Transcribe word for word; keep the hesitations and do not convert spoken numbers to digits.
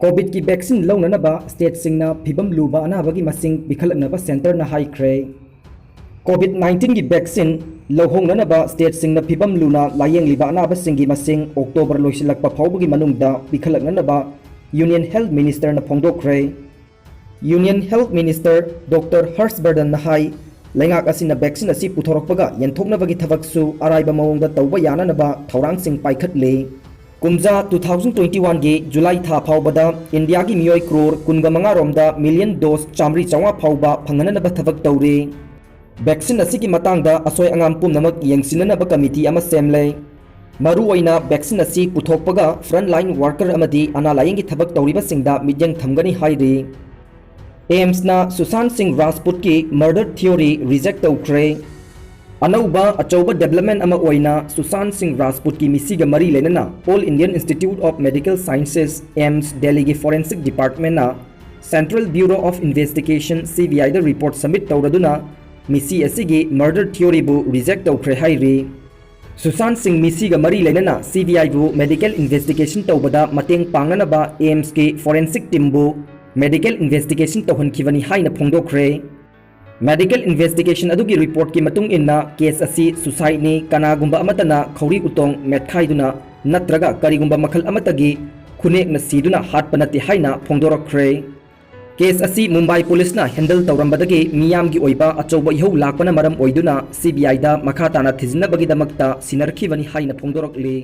ꯀꯣꯚꯤꯗꯀꯤ vaccine ꯂꯧꯅꯅꯕ ꯁ꯭ꯇꯦꯠꯁꯤꯡꯅ ꯐꯤꯚꯝ ꯂꯨꯕ ꯑꯅꯥꯕꯒꯤ ꯃꯁꯤꯡ ꯄꯤꯈꯠꯂꯛꯅꯕ ꯁꯦꯟꯇꯔꯅ ꯍꯥꯏꯈ꯭ꯔꯦ꯫ ꯀꯣꯚꯤꯗ ꯅꯥꯏꯟꯇꯤꯟꯒꯤ ꯚꯦꯛꯁꯤꯟ ꯂꯧꯍꯧꯅꯅꯕ ꯁ꯭ꯇꯦꯠꯁꯤꯡꯅ ꯐꯤꯚꯝ ꯂꯨꯅ ꯂꯥꯌꯦꯡꯂꯤꯕ ꯑꯅꯥꯕꯁꯤꯡꯒꯤ ꯃꯁꯤꯡ ꯑꯣꯛꯇꯣꯕꯔ ꯂꯣꯏꯁꯤꯜꯂꯛꯄ ꯐꯥꯎꯕꯒꯤ ꯃꯅꯨꯡꯗ ꯄꯤꯈꯠꯂꯛꯅꯅꯕ ꯌꯨꯅꯤꯌꯟ ꯍꯦꯜꯊ ꯃꯤꯅꯤꯁꯇꯔꯅ ꯐꯣꯡꯗꯣꯛꯈ꯭ꯔꯦ꯫ Union health minister doctor Harsh ꯕꯔꯗꯟꯅ ꯍꯥꯏ, ꯂꯩꯉꯥꯛ ꯑꯁꯤꯅ ꯚꯦꯛꯁꯤꯟ ꯑꯁꯤ ꯄꯨꯊꯣꯔꯛꯄꯒ ꯌꯦꯟꯊꯣꯛꯅꯕꯒꯤ ꯊꯕꯛꯁꯨ ꯑꯔꯥꯏꯕ ꯃꯑꯣꯡꯗ ꯇꯧꯕ ꯌꯥꯅꯅꯕ ꯊꯧꯔꯥꯡꯁꯤꯡ ꯄꯥꯏꯈꯠꯂꯤ꯫ ꯀꯨꯝꯖꯥ ꯇꯨ ꯊꯥꯎꯖꯟ ꯇ꯭ꯋꯦꯟꯇꯤ ꯋꯥꯟꯒꯤ ꯖꯨꯂꯥꯏ ꯊꯥ ꯐꯥꯎꯕꯗ ꯏꯟꯗꯤꯌꯥꯒꯤ ꯃꯤꯑꯣꯏ ꯀ꯭ꯔꯣꯔ ꯀꯨꯟꯒ ꯃꯉꯥ ꯔꯣꯝꯗ ꯃꯤꯂꯤꯌꯟ ꯗꯣꯁ ꯆꯥꯃꯔꯤ ꯆꯥꯝꯃꯉꯥ ꯐꯥꯎꯕ ꯐꯪꯍꯟꯅꯕ ꯊꯕꯛ ꯇꯧꯔꯤ꯫ ꯚꯦꯛꯁꯤꯟ ꯑꯁꯤꯒꯤ ꯃꯇꯥꯡꯗ ꯑꯁꯣꯏ ꯑꯉꯥꯝ ꯄꯨꯝꯅꯃꯛ ꯌꯦꯡꯁꯤꯟꯅꯅꯕ ꯀꯃꯤꯇꯤ ꯑꯃ ꯁꯦꯝꯂꯦ꯫ ꯃꯔꯨꯑꯣꯏꯅ ꯚꯦꯛꯁꯤꯟ ꯑꯁꯤ ꯄꯨꯊꯣꯛꯄꯒ ꯐ꯭ꯔꯟꯠ ꯂꯥꯏꯟ ꯋꯥꯔꯀꯔ ꯑꯃꯗꯤ ꯑꯅꯥ ꯂꯥꯌꯦꯡꯒꯤ ꯊꯕꯛ ꯇꯧꯔꯤꯕꯁꯤꯡꯗ ꯃꯤꯠꯌꯦꯡ ꯊꯝꯒꯅꯤ ꯍꯥꯏꯔꯤ꯫ ꯑꯦꯝꯁꯅ ꯁꯨꯁꯥꯟꯠ ꯁꯤꯡ ꯔꯥꯖꯄꯨꯠꯀꯤ ꯃꯔꯗꯔ ꯊꯤꯑꯣꯔꯤ ꯔꯤꯖꯦꯛ ꯇꯧꯈ꯭ꯔꯦ꯫ ꯑꯅꯧꯕ ꯑꯆꯧꯕ ꯗꯦꯕꯂꯞꯃꯦꯟ ꯑꯃ ꯑꯣꯏꯅ ꯁꯨꯁꯥꯟꯠ ꯁꯤꯡ ꯔꯥꯖꯄꯨꯠꯀꯤ ꯃꯤꯁꯤꯒ ꯃꯔꯤ ꯂꯩꯅꯅ All Indian Institute of Medical Sciences, AIIMS, ꯗꯦꯜꯂꯤꯒꯤ ꯐꯣꯔꯦꯟꯁꯤꯛ ꯗꯤꯄꯥꯔꯠꯃꯦꯟꯅ Central Bureau of Investigation, C B ꯑꯥꯏꯗ ꯔꯤꯄꯣꯔꯠ ꯁꯕꯃꯤꯠ ꯇꯧꯔꯗꯨꯅ ꯃꯤꯁꯤ ꯑꯁꯤꯒꯤ ꯃꯔꯗꯔ ꯊꯤꯑꯣꯔꯤꯕꯨ ꯔꯤꯖꯦꯛ ꯇꯧꯈ꯭ꯔꯦ ꯍꯥꯏꯔꯤ꯫ ꯁꯨꯁꯥꯟꯠ ꯁꯤꯡ ꯃꯤꯁꯤꯒ ꯃꯔꯤ ꯂꯩꯅꯅ ꯁꯤ ꯕꯤ ꯑꯥꯏꯕꯨ ꯃꯦꯗꯤꯀꯦꯜ ꯏꯟꯚꯦꯁꯇꯤꯒꯦꯁꯟ ꯇꯧꯕꯗ ꯃꯇꯦꯡ ꯄꯥꯡꯅꯅꯕ ꯑꯦꯝꯁꯀꯤ ꯐꯣꯔꯦꯟꯁꯤꯛ ꯇꯤꯝꯕꯨ ꯃꯦꯗꯤꯀꯦꯜ ꯏꯟꯚꯦꯁꯇꯤꯒꯦꯁꯟ ꯇꯧꯍꯟꯈꯤꯕꯅꯤ ꯍꯥꯏꯅ ꯐꯣꯡꯗꯣꯛꯈ꯭ꯔꯦ꯫ ꯃꯦꯗꯤꯀꯦꯜ ꯏꯟꯚꯦꯁꯇꯤꯒꯦꯁꯟ ꯑꯗꯨꯒꯤ ꯔꯤꯄꯣꯔꯠꯀꯤ ꯃꯇꯨꯡ ꯏꯟꯅ ꯀꯦꯁ ꯑꯁꯤ ꯁꯨꯁꯥꯏꯠꯅꯤ, ꯀꯅꯥꯒꯨꯝꯕ ꯑꯃꯠꯇꯅ ꯈꯧꯔꯤ ꯎꯇꯣꯡ ꯃꯦꯠꯈꯥꯏꯗꯨꯅ ꯅꯠꯇ꯭ꯔꯒ ꯀꯔꯤꯒꯨꯝꯕ ꯃꯈꯜ ꯑꯃꯠꯇꯒꯤ ꯈꯨꯅꯦꯛꯅ ꯁꯤꯗꯨꯅ ꯍꯥꯠꯄ ꯅꯠꯇꯦ ꯍꯥꯏꯅ ꯐꯣꯡꯗꯣꯔꯛꯈ꯭ꯔꯦ꯫ ꯀꯦꯁ ꯑꯁꯤ ꯃꯨꯝꯕꯥꯏ ꯄꯨꯂꯤꯁꯅ ꯍꯦꯟꯗꯜ ꯇꯧꯔꯝꯕꯗꯒꯤ ꯃꯤꯌꯥꯝꯒꯤ ꯑꯣꯏꯕ ꯑꯆꯧꯕ ꯏꯍꯧ ꯂꯥꯛꯄꯅ ꯃꯔꯝ ꯑꯣꯏꯗꯨꯅ ꯁꯤ ꯕꯤ ꯑꯥꯏꯗ ꯃꯈꯥ ꯇꯥꯅ ꯊꯤꯖꯤꯟꯅꯕꯒꯤꯗꯃꯛꯇ ꯁꯤꯟꯅꯔꯛꯈꯤꯕꯅꯤ ꯍꯥꯏꯅ ꯐꯣꯡꯗꯣꯔꯛꯂꯤ꯫